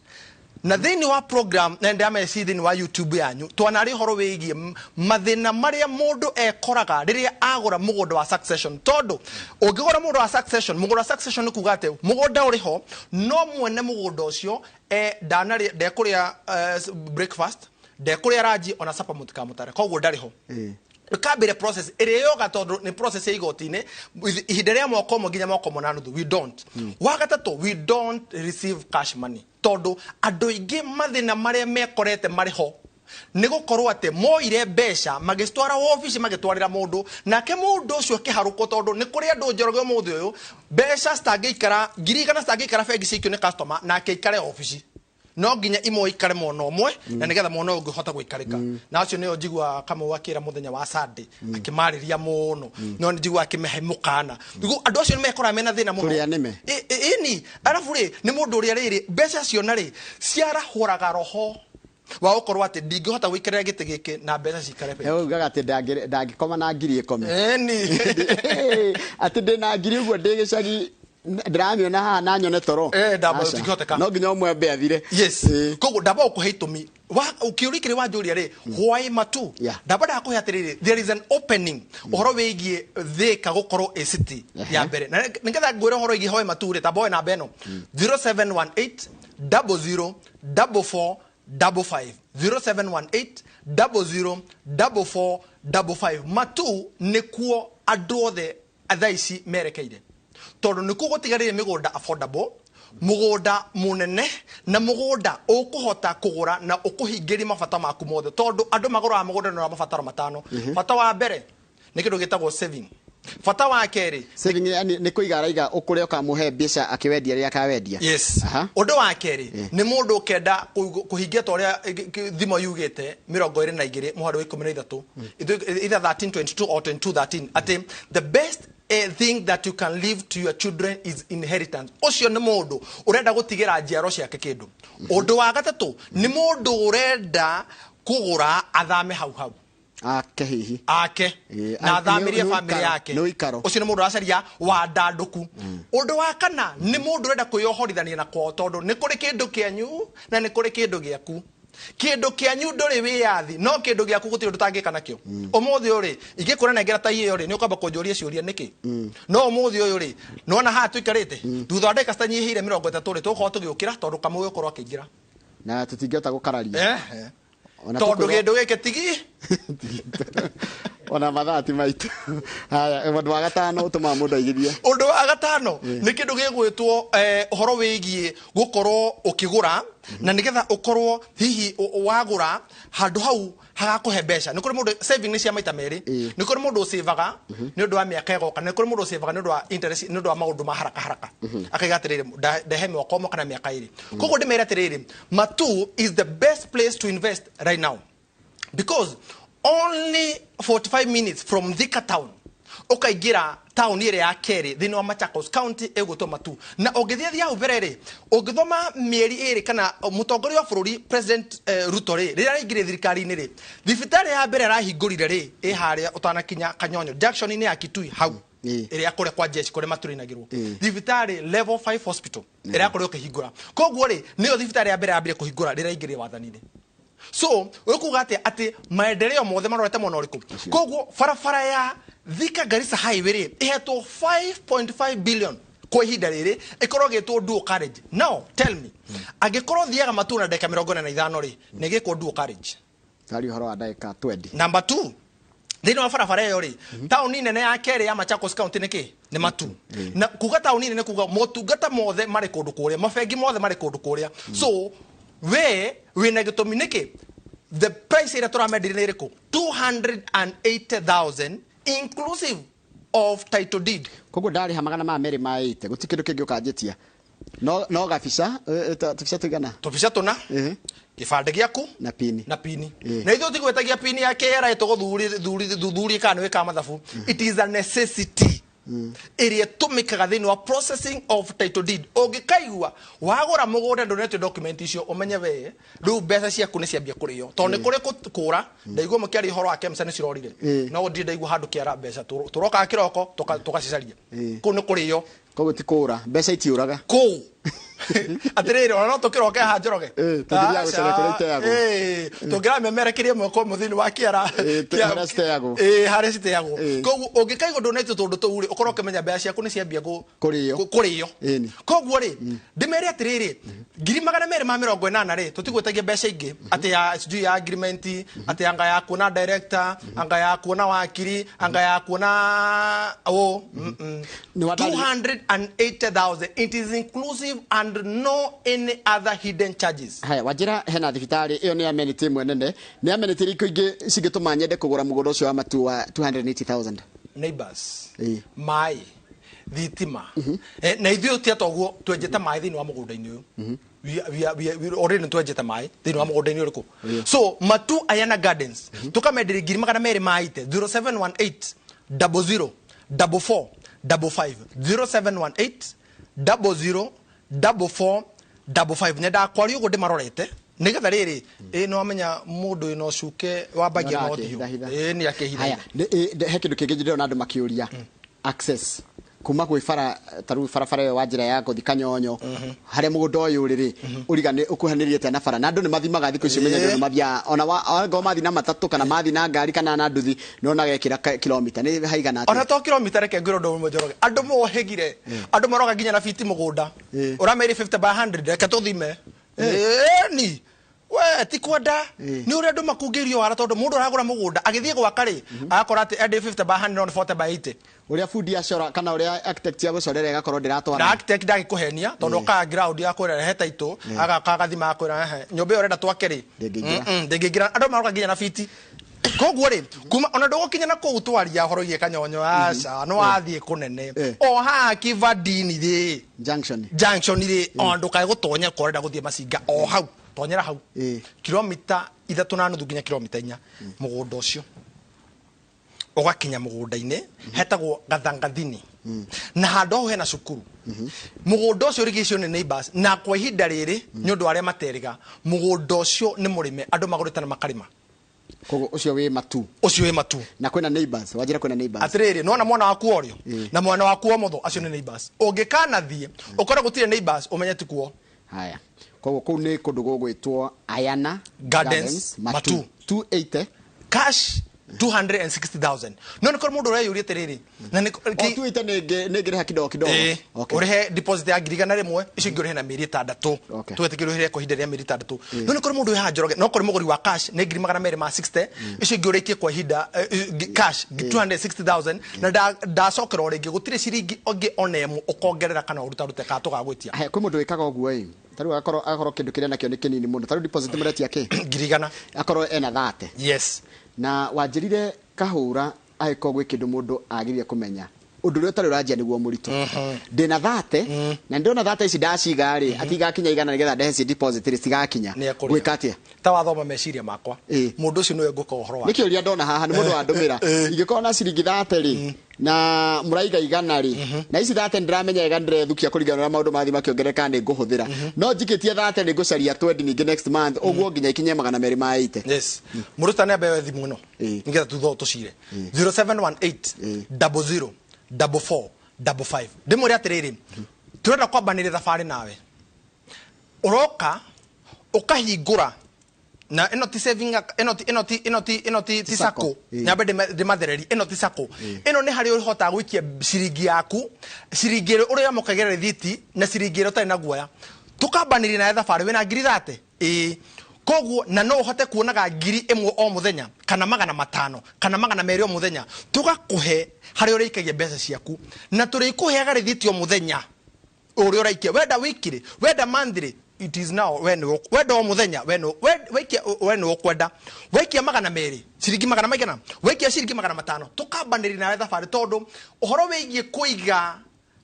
B: Na thĩinĩ wa program, na ndameci thĩinĩ wa YouTube yanyu, twanarĩ ũhoro wĩgiĩ mathĩna marĩa mũndũ ekoraga rĩrĩa agũra mũgũnda wa succession. Tondũ ũngĩgũra mũgũnda wa succession, mũgũnda wa succession nĩ kuga atĩ mũgũnda ũrĩ ho, no mwene mũgũnda ũcio, ndanarĩa, ndekũrĩa, breakfast, ndekũrĩa ranji, ona supper mũtikamũtare, koguo ndarĩ ho. Kambire process ĩrĩa yoga tondũ nĩ process ya igoti-inĩ, ihinda rĩa mwaka ũmwe nginya mwaka ũmwe na nuthu, we don't. Wa gatatũ, we don't receive cash money, tondũ andũ aingĩ mathĩna marĩa mekorete marĩ ho nĩ gũkorwo atĩ moire mbeca magĩcitwara wabici, magĩtwarĩra mũndũ, nake mũndũ ũcio akĩharũkwo, tondũ nĩ kũrĩ andũ Njoroge ũmũthĩ ũyũ mbeca citangĩikara ngiri igana citangĩikara bengi cikio nĩ customer, nake aikare wabici. No nginya imwe ikare mwena ũmwe na nĩgetha mwena ũyũ ũngĩ ũhote gũikarĩka. Na acio nĩo njiguaga Kamau akĩra mũthenya wa Sunday akĩmarĩria mũno, no nĩ njiguaga akĩmehe mũkana. Rĩu andũ acio nĩ mekoraga mena thĩna mũno.
A: Tũrĩ anĩme.
B: Ĩni arabu rĩ, nĩ mũndũ ũrĩa rĩrĩ mbeca ciona rĩ, ciarahũraga roho wa gũkorwo atĩ ndingĩhota gũikarĩra gĩtĩ gĩkĩ na mbeca cikare bengi.
A: Ugaga atĩ ndangĩkoma na ngiri ĩkome.
B: Ĩni.
A: Atĩ ndĩna ngiri ũguo ndĩ gĩcagi, ndĩramĩona haha na nyone toro. Aca.
B: Ndingĩhoteka.
A: No nginya ũmwe ambe athire.
B: Yes. Koguo ndamba gũkũhe itũmi kĩũria kĩrĩa wanjũria rĩ, why Matu? Ndamba ndakũhe atĩrĩrĩ, there is an opening ũhoro wĩgiĩ Thika gũkorwo ĩ city ya mbere. Na nĩgetha ngwĩre ũhoro wĩgiĩ why Matu rĩ, tamba woe namba ĩno 0718 00 44 55, 0718 00 44 55. Matu nĩkuo andũ othe thaa ici merekeire, tondũ nĩkuo gũtigarĩire mĩgũnda affordable, mũgũnda mũnene na mũgũnda ũkũhota kũgũra na ũkũhingĩria mabata maku mothe, tondũ andũ magũraga mũgũnda nĩ wa mabataro matano. Bata wa mbere nĩ kĩndũ gĩtagwo saving. Bata wa kerĩ,
A: Saving, yani nĩ kũiga araiga ũkũrĩa ũkamũhe mbeca akĩwendia rĩrĩa akawendia.
B: Yes. Ũndũ wa kerĩ nĩ mũndũ ũkenda kũhingia ta ũrĩa thimo yugĩte 22 mũhari wa 13, either 13:22 or 22:13, atĩ the best thing that you can leave to your children is inheritance. Ũcio nĩ mũndũ ũrenda gũtigĩra njiaro ciake kĩndũ. Ũndũ wa gatatũ nĩ mũndũ ũrenda kũgũra athame hau hau.
A: Ake hihi.
B: Ake. Na athamĩrie family yake.
A: Nĩ ũikaro.
B: Ũcio nĩ mũndũ ũracaria wandandũku. Ũndũ wa kana nĩ mũndũ ũrenda kwĩyohorithania na kwao, tondũ nĩ kũrĩ kĩndũ kĩanyu na nĩ kũrĩ kĩndũ gĩaku. Kĩndũ kĩanyu ndũrĩ wĩyathi, no kĩndũ gĩaku gũtirĩ ũndũ ũtangĩka nakĩo. Ũmũthĩ ũyũ rĩ, ingĩkũnengera ta ĩyo rĩ, nĩ ũkwamba kũnjũria ciũria nĩkĩ. No ũmũthĩ ũyũ rĩ, nĩwona haha tũikarĩte, thutha wa ndagĩka citanyihĩire 30 rĩ, tũgũkorwo tũgĩũkĩra tondũ Kamau ũgũkorwo akĩingĩra.
A: Na tũtingĩhota gũkararia. Ona
B: Tondũ
A: tũkwĩrwo
B: kĩndũ gĩkĩ tigi.
A: Ona mathaa ti maitũ. Haya, ũndũ wa gatano ũtũmaga mũndũ aigithie.
B: Ũndũ wa gatano nĩ kĩndũ gĩgwĩtwo ũhoro wĩgiĩ gũkorwo ũkĩgũra, na nĩgetha ũkorwo hihi wagũra handũ hau hagakũhe mbeca. Nĩ kũrĩ mũndũ saving nĩ cia maita merĩ. Nĩ kũrĩ mũndũ ũsavaga nĩ ũndũ wa mĩaka ĩgoka, nĩ kũrĩ mũndũ ũsavaga nĩ ũndũ wa interest, nĩ ũndũ wa maũndũ ma haraka haraka. Akaiga atĩrĩrĩ, ndehe mwaka ũmwe kana mĩaka ĩrĩ. Koguo ndĩmere atĩrĩrĩ, Matu is the best place to invest right now, because only 45 minutes from Thika town ũkaingĩra taũni ĩrĩa ya kerĩ thĩinĩ wa Machakos County ĩgwĩtwo Matu. Na ũngĩthiĩ thiĩ hau mbere rĩ, ũngĩthoma mĩeri ĩrĩ kana mũtongoria wa bũrũri President Ruto rĩ, rĩrĩa araingĩrire thirikari-inĩ rĩ, thibitarĩ ya mbere arahingũrire rĩ, ĩ harĩa ũtanakinya Kanyonyo junction-inĩ ya Kitui hau, ĩrĩa kũrĩa kwa jeshi kũrĩa matũrĩnagĩrwo. Thibitarĩ level 5 hospital ĩrĩa kũrĩa ũkĩhingũra. Koguo rĩ, nĩyo thibitarĩ ya mbere yambire kũhingũra rĩrĩa aingĩrire wathani-inĩ. So ũkuga atĩ maendeleo mothe marorete mwena ũrĩkũ? Koguo barabara ya Thika Garissa Highway rĩ, ĩhetwo 5.5 billion kwa ihinda rĩrĩ, ĩkorwo ĩgĩtwo dual carriage. Now tell me, angĩkorwo thiaga Matuu na ndagĩka 45 rĩ, nĩ ĩgĩkwo dual carriage?
A: Tari ũhoro wa ndagĩka 20.
B: Number 2, thĩinĩ wa barabara ĩyo rĩ, taũni nene ya kerĩ ya Machakos County nĩ kĩ? Nĩ Matu. Na kuga taũni nene kuga motungata mothe marĩ kũndũ kũrĩa, mabengi mothe marĩ kũndũ kũrĩa. So we wĩna gĩtũmi nĩkĩ? The price ĩrĩa tũramendirie nĩ ĩrĩkũ? 280,000 inclusive of title deed.
A: Koguo ndarĩha magana ma merĩ ma 80, gũtirĩ kĩndũ kĩngĩ ũkanjĩtia. No, no gabica, tũbica tũigana?
B: Tũbica tũna. Gĩbandĩ gĩaku
A: Na pini.
B: Na pini. Na ithuĩ tũtigwĩtagia pini ya KRA tũgũthuthurie kana nĩ wĩkaga mathabu. It is a necessity. Ĩrĩa ĩtũmĩkaga thĩinĩ wa processing of title deed. Ũngĩkaigua wagũra mũgũnda ndũnetio document icio, ũmenye we rĩu mbeca ciaku nĩ ciambia kũrĩo. Tondũ nĩ kũrĩ kũra, ndaigua mũkĩaria ũhoro wa KEMSA nĩ cirorire. No ndirĩ ndaigua handũ kĩara mbeca. Tũrokaga kĩroko, tũgacicaria. Kũu nĩ kũrĩo.
A: Koguo ti kũra, mbeca itiũraga.
B: Kũu. Atĩrĩrĩ, ona no tũkĩroke haha Njoroge.
A: Tũngĩthiaga gũcaria kũrĩa iteagwo.
B: Tũngĩramemerekeria ĩmwe kwa ĩmwe thĩinĩ wa kĩara.
A: Harĩa citeagwo.
B: Harĩa citeagwo. Koguo ũngĩkaigua ndũnetio tũndũ tũu rĩ, ũkorwo ũkĩmenya mbeca ciaku nĩ ciambia
A: Kũrĩo.
B: kũrĩo. Koguo rĩ, ndĩmere atĩrĩrĩ, ngiri magana merĩ ma mĩrongo ĩnana rĩ, tũtigwĩtagia mbeca ingĩ, atĩ ya sijui ya agreement, atĩ anga ya kuona director, anga ya kuona wakiri, anga ya kuona ũ.
A: Nĩ wa ndari-
B: 280,000. It is inclusive and no any other hidden charges.
A: Haya, wanjĩra hena thibitarĩ ĩyo nĩ amenity ĩmwe nene. Nĩ amenity irĩkũ ingĩ cingĩtũma nyende kũgũra mũgũnda ũcio wa Matuu wa 280,000?
B: Neighbors. Maĩ, thitima. Na ithuĩ ti ata ũguo twenjete maĩ thĩinĩ wa mũgũnda-inĩ ũyũ. We already nĩ twenjete maĩ thĩinĩ wa mũgũnda-inĩ ũrĩkũ. So Matu Ayana Gardens tũkamenderia 280,000, 0718 00 44 55, 0718 00 44 55. Nyendaga kwaria ũguo ndĩmarorete nĩgetha rĩrĩ ĩ nĩ wamenya mũndũ wĩna ũcuke wambagia na ũthiũ.
A: Akĩhithahitha.
B: Ĩ nĩ akĩhitha.
A: Haya, he kĩndũ kĩngĩ ndĩrona andũ makĩũria, access kuma gwĩ bara, ta rĩu barabara ĩyo wa njĩra ya gũthi Kanyonyo harĩa mũgũnda ũyũ ũrĩ rĩ, ũrigani ũkuhanĩrĩrie atĩa na bara? Na andũ nĩ mathimaga thikũ ici, ũmenye andũ nĩ mathiaga ona angorwo mathiĩ na matatũ kana mathiĩ na ngari kana na nduthi, nĩ onagekĩra kilomita nĩ haigana
B: Ona
A: atĩa?
B: to kilomita, reke ngwĩre ũndũ ũmwe, Njoroge. Andũ mohĩgire, andũ maroga nginya na biti mũgũnda. Ũramerĩ 50 by 100, reke tũthime ĩni we ti kwenda. Nĩ ũrĩa andũ makungĩirio wara, tondũ mũndũ aragũra mũgũnda agĩthiĩ gwaka rĩ, agakora atĩ endĩ 50 by 100 no nĩ 40 by 80.
A: Ũrĩa bundi acora kana ũrĩa architect agũcorera ĩgakorwo ndĩratwara.
B: Na architect ndagĩkũhenia, tondũ okaga ground ya kwĩra he taitũ, agaka agathima akwĩra, "Ehe, nyũmba ĩyo ũrenda twake rĩ,
A: Ndĩngĩingĩra."
B: Ndĩngĩingĩra. Andũ maroka nginya na biti. Koguo rĩ, kuma ona ndũgũkinya na kũu twaria ũhoro igie Kanyonyo, aca, no wathiĩ kũnene. O haha Kivandini rĩ,
A: Junction.
B: Junction rĩ, ona ndũkae gũtonya kwa ũrenda gũthiĩ Macinga, o hau tonyera hau kilomita 3.5 nginya kilomita 4, mũgũnda ũcio ũgakinya mũgũnda-inĩ hetagwo Gathangathini, na handũ hau hena cukuru. Mũgũnda ũcio ũrigicĩirio nĩ neighbors, na kwa ihinda rĩrĩ, nĩ ũndũ wa arĩa materiga, mũgũnda ũcio nĩ mũrĩme, andũ magũrĩte na makarĩma.
A: Koguo ũcio wĩ Matu.
B: Ũcio wĩ Matu.
A: Na kwĩna neighbors, wanjĩra kwĩna neighbors.
B: Atĩrĩrĩ, nona mwana waku ũrĩo na mwana waku wa mũtho, acio nĩ neighbors. Ũngĩkanathiĩ ũkore gũtirĩ neighbors, ũmenye ti kuo.
A: Haya, koguo kũu nĩ kũndũ gũgwĩtwo Ayana
B: Gardens,
A: Matu.
B: Matu.
A: 280.
B: Cash 260,000. No nĩ kũrĩ mũndũ ũreyũria atĩrĩrĩ, na nĩ
A: O 280 nĩ ngĩrĩha kidogo kidogo?
B: Ĩĩ. Ũrĩhe deposit ya 100,000, icio ingĩ ũrĩhe na mĩeri 6. Twetĩkĩrwo ũrĩhe kwa ihinda rĩa mĩeri 6. No nĩ kũrĩ mũndũ wĩ haha, Njoroge, no kũrĩ mũgũri wa cash nĩ 260,000, icio ingĩ ũrĩkie kwa ihinda cash 260,000, na ndacokera o rĩngĩ, gũtirĩ ciringi ĩngĩ ona ĩmwe ũkongerera kana ũrutarute kana tũgagwĩtia.
A: Haya, kwĩ mũndũ wĩkaga ũguo ĩ, tarĩu agakorwo kĩndũ kĩrĩa nakĩo nĩ kĩnini mũno, tarĩu deposit mũretia kĩ?
B: 100,000.
A: Akorwo ena 30.
B: Yes.
A: Na wanjĩrire kahũra angĩkorwo gwĩ kĩndũ mũndũ agĩrĩire kũmenya, ũndũ ũrĩa ũtarĩ ũranjia nĩguo mũritũ. Ndĩna 30 na ndĩrona 30 ici ndaciga rĩ, ati igakinya 100 nĩgetha ndehe ci deposit rĩ, citigakinya.
B: Nĩ ekũrĩa.
A: Gwĩka atĩa?
B: Ta wathoma meciria makwa. Mũndũ ũcio nĩwe ngũka ũhoro
A: Nĩ
B: wake.
A: kĩũria ndona haha nĩ mũndũ wandũmĩra: ingĩkorwo na ciringi 30 rĩ, na mũraiga 100 rĩ, na ici 30 ndĩramenya wega ndĩrethukia kũringana na maũndũ mathiĩ makĩongerereka nĩ ngũhũthĩra, no njikĩtie 30 nĩ ngũcaria 20 ningĩ next month ũguo nginya ikinye 280?
B: Yes, mũndũ ũcio nĩ ambe thimũ ĩno nĩgetha thutha ũyũ tũcire 0718 00 44 55, ndĩmwĩre atĩrĩrĩ, tũrenda kwambanĩria thabarĩ nawe, ũroka ũkahingũra na ĩno ti saving ĩno ti
A: Sacco.
B: Sacco. Nyambe ndĩmathereri, ĩno ti sacco, ĩno nĩ harĩa ũhotaga gũikia ciringi yaku, ciringi ĩrĩa ũrĩamũkagĩra rĩthiti na ciringi ĩrĩa ũtarĩ na guoya. Tũkambanĩria nawe thabarĩ wĩna 30,000, ĩĩ, koguo na no ũhote kuonaga 1,000 o mũthenya kana 500 kana 200 o mũthenya, tũgakũhe harĩa ũrĩikagia mbeca ciaku na tũrĩkũheaga rĩthiti o mũthenya ũrĩa ũraikia, wenda weekly, wenda monthly, it is now we nĩ wenda o mũthenya, we nĩ waikia, we nĩ ũkwenda waikia 200, ciringi magana maigana, waikia ciringi 500, tũkambanĩria nawe thabarĩ, tondũ ũhoro wĩgiĩ kũiga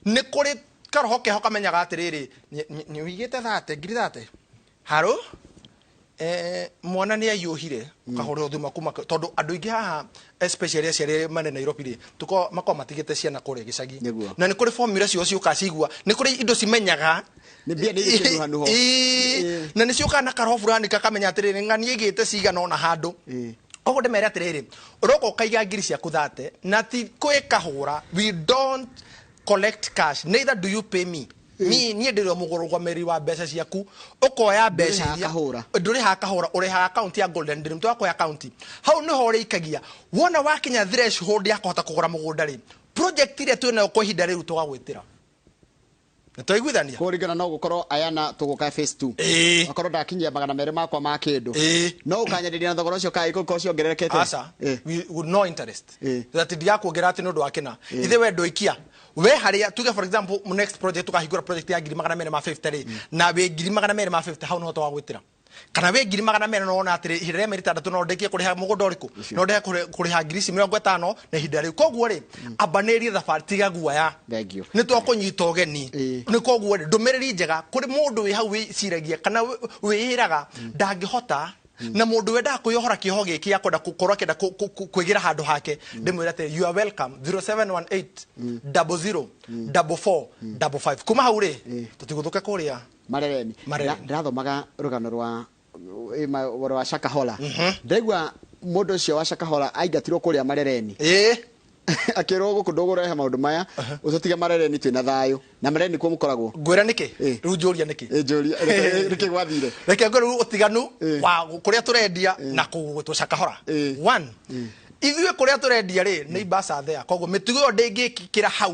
B: nĩ kũrĩ karoho keho kamenyaga atĩrĩrĩ, nĩ ũigĩte 30, 30,000 harũ mwana nĩ aiyũhire, ũkahũrĩrwo thimũ kuma, tondũ andũ aingĩ haha, especially aciari marĩ Nairobi rĩ, tuko makoragwo matigĩte ciana kũrĩa gĩcagi. Na nĩ kũrĩ formula cio ciũkaga cigua, nĩ kũrĩ indo cimenyaga.
A: Nĩ mbia nĩ ikĩnuhanuho.
B: Ĩĩ. Na nĩ ciũkaga na karoho fulani kakamenya atĩrĩrĩ, ng'ani ĩgĩte cigana ona handũ. Koguo ndĩmere atĩrĩrĩ, ũroka ũkaiga ngiri ciaku 30 na ti kwĩkahũra. We don't collect cash, neither do you pay me. Ni niĩ ndĩrĩ o mũrũgamĩrĩri wa mbeca ciaku, ũkoya mbeca
A: Ndũrĩhaga
B: iria
A: kahũra.
B: Ndũrĩhaga kahũra, ũrĩhaga akaunti ya Golden Dream. Twakoya akaunti hau nĩho ũrĩikagia, wona wakinya threshold ya kũhota kũgũra mũgũnda rĩ, project ĩrĩa twĩnayo kwa ihinda rĩu tũgagwĩtĩra. Nĩ twaiguithania?
A: Kũringana no gũkorwo Ayana tũgũka phase 2. Akorwo ndakinyia 200 makwa ma kĩndũ, no ũkanyenderia na thogora ũcio kana igũkorwo ciongererekete?
B: Aca. With no interest. That ndigakuongerera atĩ nĩ ũndũ wa kĩna ithe we ndũikia we harĩa tuge, for example, next project tukahingũra project ya 250,000 rĩ, na wĩ 250,000 hau nĩho tũgagwĩtĩra. Kana wĩ 200,000 na wona atĩrĩ, ihinda rĩa mĩeri 6 no ndĩkie kũrĩha mũgũnda ũrĩkũ, no ndĩhe kũrĩha ngiri ici 50 na ihinda rĩu. Koguo rĩ, ambanĩrie thabarĩ, tiga guoya.
A: Thank you.
B: Nĩ twakũnyita ũgeni. Nĩ koguo rĩ, ndũmĩrĩri njega kũrĩ mũndũ wĩ hau wĩciragia kana wĩĩraga ndangĩhota, na mũndũ wendaga kwĩyohora kĩoho gĩkĩ ya kwenda gũkorwo akĩenda kwĩgĩra handũ hake, ndĩmwĩre atĩ you are welcome. 0718 00 44 55. Kuma hau rĩ, tũtigũthũke kũrĩa
A: Marereni.
B: Marereni.
A: Ndĩrathomaga rũgano rwa rwa Shakahola. Ndaigua mũndũ ũcio wa Shakahola aingatirwo kũrĩa Marereni, akĩrwo gũkũ ndũgũrehe maũndũ maya, ũtũtige Marereni twĩna thayũ. Na Marereni kuo mũkoragwo.
B: Ngwĩra nĩkĩ. Rĩu njũria nĩkĩ.
A: Ĩ, njũria nĩkĩ gwathire.
B: Reke ngwĩre rĩu ũtiganu wa kũrĩa tũrendia na kũgwĩtwo Shakahola. One, ithuĩ kũrĩa tũrendia rĩ, nĩ ibasa there, koguo mĩtugo ĩyo ndĩngĩkĩra hau.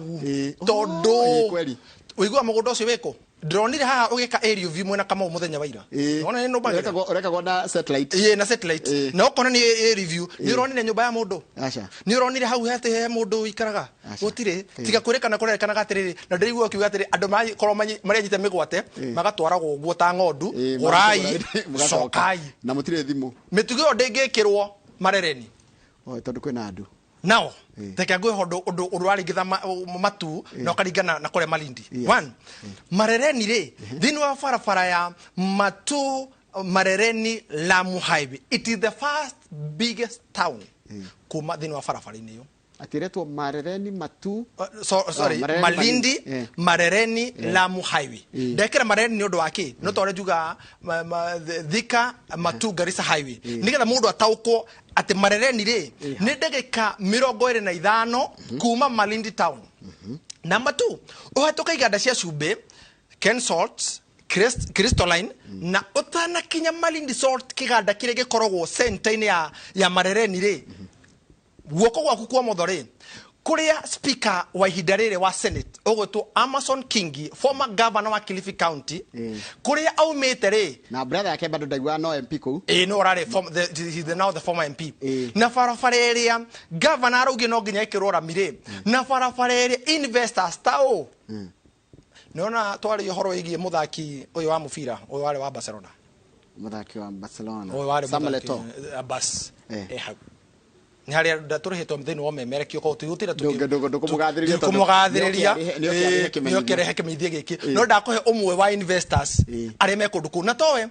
B: Tondũ
A: Oh, ĩ, kweli.
B: ũiguaga mũgũnda ũcio wĩkũ? Ndĩronire haha ũgĩka area view mwena Kamau mũthenya wa ira. Nĩwona nĩ nũmbagĩra?
A: Ũrekagwo na satellite.
B: Ĩĩ, na satellite. Na okorwo nĩ area view, nĩ ũronire nyũmba ya mũndũ?
A: Aca.
B: Nĩ ũronire hau atĩ he mũndũ ũikaraga?
A: Aca.
B: Gũtirĩ. Tiga kwĩrĩkana kũrerĩkanaga atĩrĩrĩ, na ndĩraigua ũkiuga atĩrĩ, andũ makorwo marĩanyite mĩgwate magatwaragwo ũguo ta ng'ondu, gũrai,
A: Mũgacoka.
B: cokai.
A: Na mũtirĩ thimũ.
B: Mĩtugo ĩyo ndĩngĩkĩrwo Marereni.
A: Oh, tondũ kwĩna andũ.
B: Nao reke ngwĩhe ũndũ ũraringitha matu na ũkaringana na kũrĩa Malindi. One, Marereni rĩ, thĩinĩ wa barabara ya Matu Marereni Lamu Highway, it is the first biggest town kuma thĩinĩ wa barabara-inĩ ĩyo.
A: Atĩ ĩretwo Marereni Matu.
B: So, sorry,
A: Oh, Marereni,
B: Malindi,
A: Malindi.
B: Marereni Lamu Highway. Ndekĩra Marereni nĩ ũndũ wa kĩ? No tondũ njuga Thika Matu Garissa Highway, nĩgetha mũndũ ataũkwo atĩ Marereni rĩ, nĩ ndagĩka 25 kuma Malindi town. Number two, ũhetũka iganda cia cumbĩ, Ken Salt, Crystalline, na ũtanakinya Malindi Salt, kĩganda kĩrĩa gĩkoragwo center-inĩ ya Marereni rĩ, guoko gwaku kwa motho rĩ, kũrĩa speaker wa ihinda rĩrĩ wa Senate ũgwĩtwo Amason Kingi, former governor wa Kilifi County, kũrĩa aumĩte rĩ.
A: Na brother yake bado ndaiguaga no MP kũu.
B: Ĩĩ, no ũrarĩ he's the now the former MP. Na barabara ĩrĩa governor araugire no nginya ĩkĩrwo rami rĩ, na barabara ĩrĩa investors ta ũ, nĩona twarĩ ũhoro wĩgiĩ mũthaki ũyũ wa mũbira, ũyũ warĩ wa Barcelona.
A: Mũthaki wa Barcelona.
B: Ũyũ warĩ
A: Samuel
B: mũthaki-
A: Eto'o.
B: Bas. Hau nĩ harĩa tũrĩhĩtwo thĩinĩ wa ũmemerekio, koguo tũtigũtinda
A: Ndũkũmũgathĩrĩria tondũ
B: ndũkũmũgathĩrĩria.
A: nĩoke arĩhe kĩmenyithia.
B: Nĩoke arehe kĩmenyithia gĩkĩ. No ndakũhe ũmwe wa investors arĩa me kũndũ kũu, na towe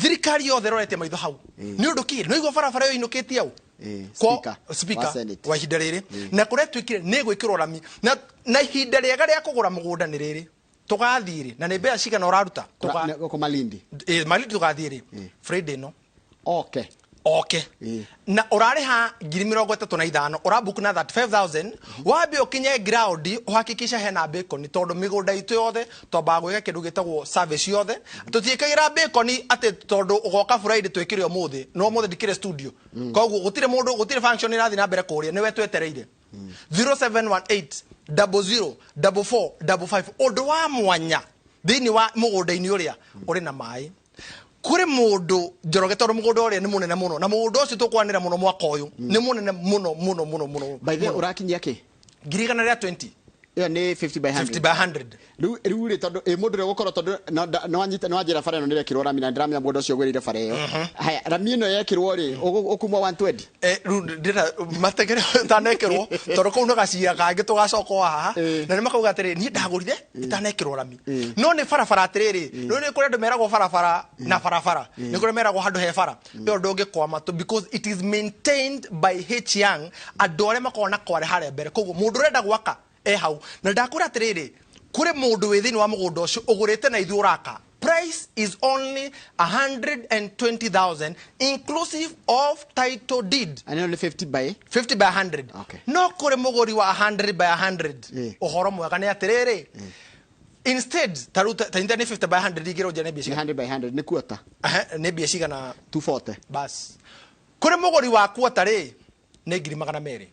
B: thirikari yothe ĩroretie maitho hau. Nĩ ũndũ kĩ? Nĩ ũigua barabara ĩyo ĩinũkĩtie au?
A: Speaker
B: Speaker
A: wa Senate.
B: wa ihinda rĩrĩ, na kũrĩa twĩkire nĩ gwĩkĩrwo rami, na ihinda rĩega rĩa kũgũra mũgũnda nĩ rĩrĩ. Tũgathiĩ rĩ, na nĩ mbeca cigana ũraruta?
A: Gũkũ Malindi.
B: Ĩ, Malindi tũgathiĩ rĩ? Friday no.
A: Okay.
B: Oke. Na ũrarĩha 35,000, ũrabook na 35,000, wambe ũkinye ground ũhakikisha hena bacon, tondũ mĩgũnda itũ yothe twambaga gwĩka kĩndũ gĩtagwo service yothe. Tũtiĩkagĩra bacon atĩ tondũ ũgoka Friday twĩkĩre ũmũthĩ, no ũmũthĩ ndikĩrĩ studio, koguo gũtirĩ mũndũ, gũtirĩ function ĩrathiĩ na mbere kũrĩa, nĩwe twetereire. 0718 00 44 55. Ũndũ wa mwanya thĩinĩ wa mũgũnda-inĩ ũrĩa ũrĩ na maĩ kũrĩ mũndũ Njoroge, tondũ mũgũnda ũrĩa nĩ mũnene mũno, na mũgũnda ũcio tũkwanĩra mũno mwaka ũyũ nĩ mũnene mũno mũno mũno mũno.
A: By the way,
B: Mũno.
A: ũrakinyia kĩ?
B: 120,000.
A: Ĩyo nĩ 50 by 100.
B: 50 by 100.
A: Rĩu rĩ, tondũ ĩ mũndũ ũrĩa ũgũkorwo, tondũ no wanyita, no wanjĩra bara ĩno nĩ ĩrekĩrwo rami, na ndĩramenya mũgũnda ũcio ũgwĩrĩire bara ĩyo. Haya, rami ĩno yekĩrwo rĩ, ũkuma 120.
B: Rĩu ndĩra mategere ĩtanekĩrwo, tondũ kũu nĩ gacira kangĩ tũgacoka o haha. Na nĩ makauga atĩrĩ, niĩ ndagũrire ĩtanekĩrwo rami. No nĩ barabara atĩrĩrĩ, rĩu nĩ kũrĩ andũ meragwo barabara na barabara, nĩ kũrĩ meragwo handũ he bara ĩyo ndũngĩkwama because it is maintained by H Young, andũ arĩa makoragwo na kware harĩa mbere. Koguo mũndũ ũrenda gwaka e hau, na ndakwĩra atĩrĩrĩ, kũrĩ mũndũ wĩ thĩinĩ wa mũgũnda ũcio ũgũrĩte na ithuĩ ũraka. Price is only 120,000 inclusive of title deed.
A: Na ĩno nĩ 50 by
B: 50 by 100. No kũrĩ mũgũri wa 100 by 100, ũhoro mwega nĩ atĩrĩrĩ, instead ta rĩu ta nĩ 50 by 100 ingĩrwo nja nĩ mbia
A: Nĩ
B: cigana?
A: 100 by 100 nĩ quarter.
B: Aha, nĩ mbia cigana?
A: 240.
B: Bas, kũrĩ mũgũri wa quarter rĩ, nĩ 200,000.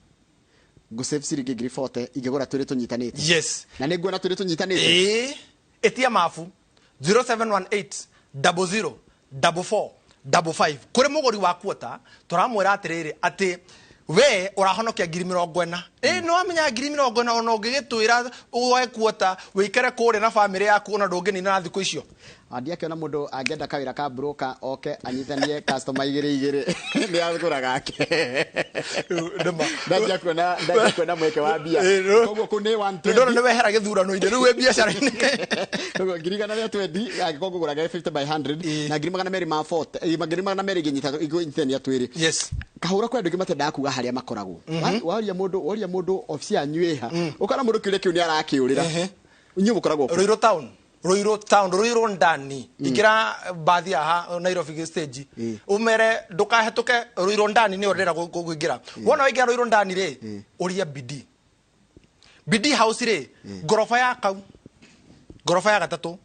A: Ngũ-save ciringi 40,000 ingĩgũra twĩrĩ tũnyitanĩte.
B: Yes.
A: Na nĩ nguona twĩrĩ tũnyitanĩte.
B: Ĩĩ, ĩtia mabu 0718 00 44 55. Kũrĩ mũgũri wa quarter tũramwĩra atĩrĩrĩ, atĩ we ũrahonokia 40,000. Ĩ, nĩ wamenya 40,000, ona ũngĩgĩtwĩra woe quarter wĩikare kũrĩa na bamĩrĩ yaku, ona ndũngĩnina na thikũ icio.
A: Ndiakĩona mũndũ angĩenda kawĩra ka broker oke anyitanie customer igĩrĩ igĩrĩ nĩ agũra gake. Ndanjia kuona, ndanjia kuona mweke wa mbia. Koguo kũu nĩ 120.
B: Ndona nĩ wehera gĩthurano-inĩ rĩu wĩ biacara-inĩ.
A: Koguo 120,000 angĩkorwo ngũgũraga 50 by 100 na 240,000 ma 40, 200,000 ingĩnyitithania twĩrĩ.
B: Yes.
A: Kahũra kwĩ andũ aingĩ matendaga kuga harĩa makoragwo. Waria mũndũ, waria mũndũ obici yanyu ĩha, ũkona mũndũ kĩũria kĩu nĩ arakĩũrĩra. Inyuĩ mũkoragwo kũ?
B: Ruiru town, Ruiru town, Ruiru ndani. Ingĩra bathi haha Nairobi stage, umere ndũkahetũke Ruiru ndani, nĩyo ndĩrenda kũingĩra. Wona waingĩra Ruiru ndani rĩ, ũria BD, BD House rĩ, ngoroba ya kau, ngoroba ya gatatũ.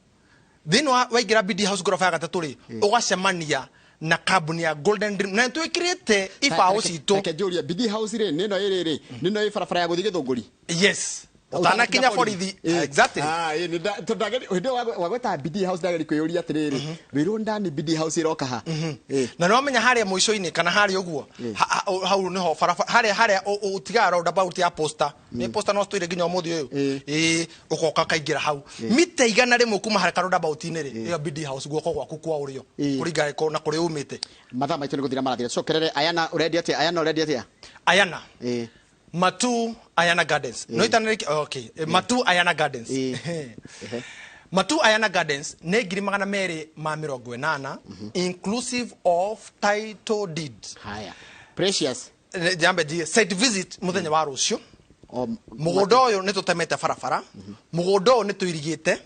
B: Thĩinĩ wa waingĩra BD House ngoroba ya gatatũ rĩ, ũgacemania na kambuni ya Golden Dream na nĩtwĩkĩrĩte ibaũ citũ.
A: Reke njũrie, BD House rĩ, nĩ ĩno ĩrĩ rĩ, nĩ ĩno ĩ barabara ya gũthiĩ Gĩthũngũri?
B: Yes, ũtanakinya borithi. Exactly.
A: Ah, ĩ, nĩ tondũ hĩndĩ ĩyo wagweta BD House ndageri kwĩyũria atĩrĩrĩ, Ruiru ndani BD House ĩroka ha?
B: Na nĩ wamenya harĩa mũico-inĩ kana harĩa ũguo, hau nĩho barabara harĩa ũtigaga roundabout ya posta, nĩ posta no citũire nginya ũmũthĩ ũyũ. Ĩ, ũgoka ũkaingĩra hau mita 100 kuma harĩa roundabout-inĩ rĩ, ĩyo BD House guoko gwaku kwa ũrĩo, kũringana na kũrĩa umĩte.
A: Mathaa maitũ nĩ gũthira marathira, cokerere Ayana. Ũrendia atĩa Ayana? Ũrendia atĩa?
B: Ayana, Matu Ayana Gardens, no itanarĩki. Okay, Matu Ayana Gardens. Matu Ayana Gardens nĩ 280,000 inclusive of title deed.
A: Haya, Precious.
B: Jambe njige site visit muthenya wa rũciũ.
A: O,
B: Mũgũnda ũyũ nĩ tũtemete barabara, mũgũnda ũyũ nĩ tũirigĩte,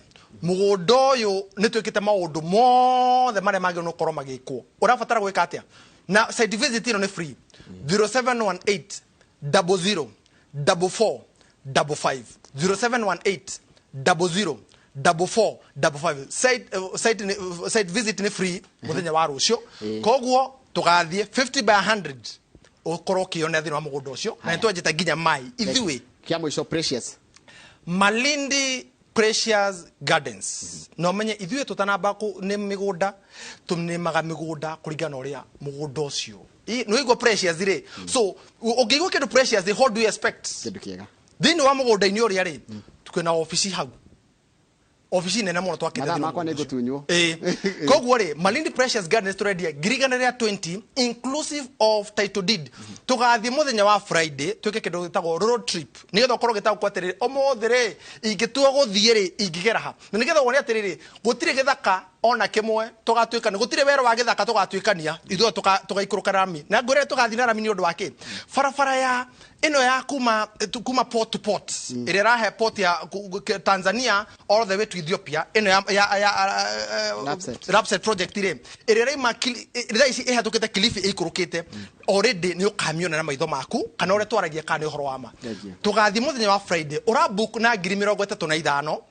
B: mũgũnda ũyũ nĩ twĩkĩte maũndũ mothe marĩa magĩrĩirwo nĩ gũkorwo magĩkwo. Ũrabatara gwĩka atĩa? Na site visit ĩno nĩ free. 0718 00 44 55, 0718 00 44 55. Site visit nĩ free mũthenya wa rũciũ. Koguo tũgathiĩ 50 by 100, ũkorwo ũkĩonera thĩinĩ wa mũgũnda ũcio, na nĩ twenjete nginya mai ithuĩ.
A: Kĩa mũico, Precious.
B: Malindi Precious Gardens, na ũmenye ithuĩ tũtanamba nĩ mĩgũnda, tũnĩmaga mĩgũnda kũringana na ũrĩa mũgũnda ũcio. Nĩ waigua Precious rĩ, so ũngĩigua kĩndũ Precious rĩ, what do you expect?
A: Kĩndũ kĩega.
B: Thĩinĩ wa mũgũnda-inĩ ũrĩa rĩ, twĩna obici hau, obici nene mũno twakĩte
A: Mathaa
B: thĩinĩ wa
A: makwa nĩ
B: mũgũnda ũcio.
A: ngũtunywo.
B: Ĩĩ. Koguo rĩ, Malindi Precious Gardens tũrendia 120,000 inclusive of title deed. Tũgathiĩ mũthenya wa Friday twĩke kĩndũ gĩtagwo road trip, nĩgetha ũkorwo ũgĩtaũkwo atĩrĩrĩ, ũmũthĩ rĩ ingĩtua gũthiĩ rĩ, ingĩgera ha, na nĩgetha wone atĩrĩrĩ, gũtirĩ gĩthaka ona kĩmwe tũgatuĩkania, gũtirĩ werũ wa gĩthaka tũgatuĩkania, ithuĩ tũgaikũrũka rami. Na ngwĩre tũgathiĩ na rami nĩ ũndũ wa kĩ? Barabara ya ĩno ya kuma port to port, ĩrĩa ĩrahe port ya Tanzania all the way to Ethiopia, ĩno ya
A: Lapsset.
B: Lapsset project rĩ, ĩrĩa ĩraima thaa ici ĩhetũkĩte Kilifi ĩikũrũkĩte already, nĩ ũkamiona na maitho maku kana ũrĩa twaragia kana nĩ ũhoro wa ma.
A: Thank you.
B: Tũgathiĩ mũthenya wa Friday, ũrabook na 35,000,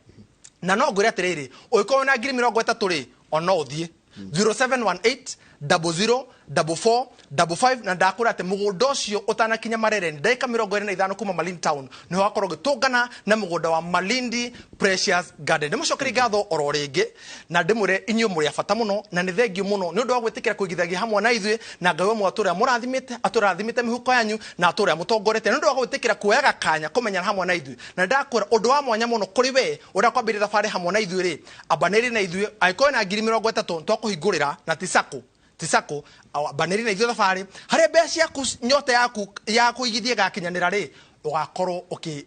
B: na no ngwĩre atĩrĩrĩ, ũngĩkorwo na 30,000 rĩ, ona ũthiĩ 0718 00 44 55. Na ndakwĩra atĩ mũgũnda ũcio ũtanakinya Marere, ndagĩka 25 kuma Malindi town, nĩho wakorwo ũgĩtũngana na mũgũnda wa Malindi Precious Garden. Ndĩmũcokerie ngatho oro rĩngĩ na ndĩmwĩre inyuĩ mũrĩ a bata mũno, na nĩ thengio mũno nĩ ũndũ wa gwĩtĩkĩra kũigithagia hamwe na ithuĩ, na Ngai ũmwe atũrĩa mũrathimĩte, atũrathimĩte mĩhuko yanyu na atũrĩa mũtongorete nĩ ũndũ wa gwĩtĩkĩra kuoyaga kanya kũmenyana hamwe na ithuĩ. Na ndakwĩra ũndũ wa mwanya mũno kũrĩ we ũrĩa kwambĩrĩria thabarĩ hamwe na ithuĩ rĩ, ambanĩri na ithuĩ. Angĩkorwo na 30,000, twakũhingũrĩra na tisako tisako, ambanĩri na ithuĩ thabarĩ harĩa mbeca ciaku, nyota yaku ya kũigithia ĩgakinyanĩra rĩ, ũgakorwo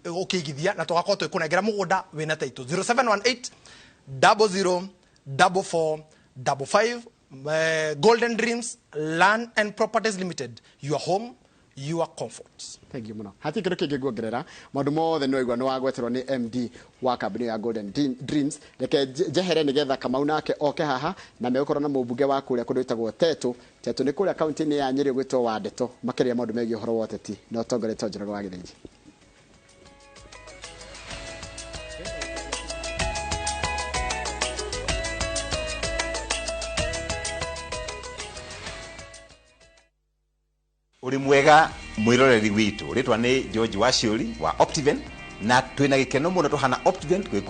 B: ũkĩigithia na tũgakorwo twĩkũnengera mũgũnda wĩna title. 0718 00 44 55. Golden Dreams Land and Properties Limited, your home, your comfort.
A: Thank you muno. Hatirĩ kĩndũ kĩngĩ nguongerera, maũndũ mothe nĩ waigua nĩ wagweterwo nĩ MD wa kambuni ya Golden Dreams. Reke njehere nĩgetha Kamau nake oke haha na megũkorwo na mũmbunge wa kũrĩa kũndũ gwĩtagwo Tetu. Tetu nĩ kũrĩa kaunti-inĩ ya Nyĩrĩ gwĩtwo wa Ndeto, makĩria maũndũ megiĩ ũhoro wa ũteti na ũtongoretwo Njoroge wa Gĩthĩnji.
C: Uri mwega mwiroreri witũ, rĩtwa nĩ George Waciũri wa Optiven, na twĩna gĩkeno mũno tũhana Optiven twĩ.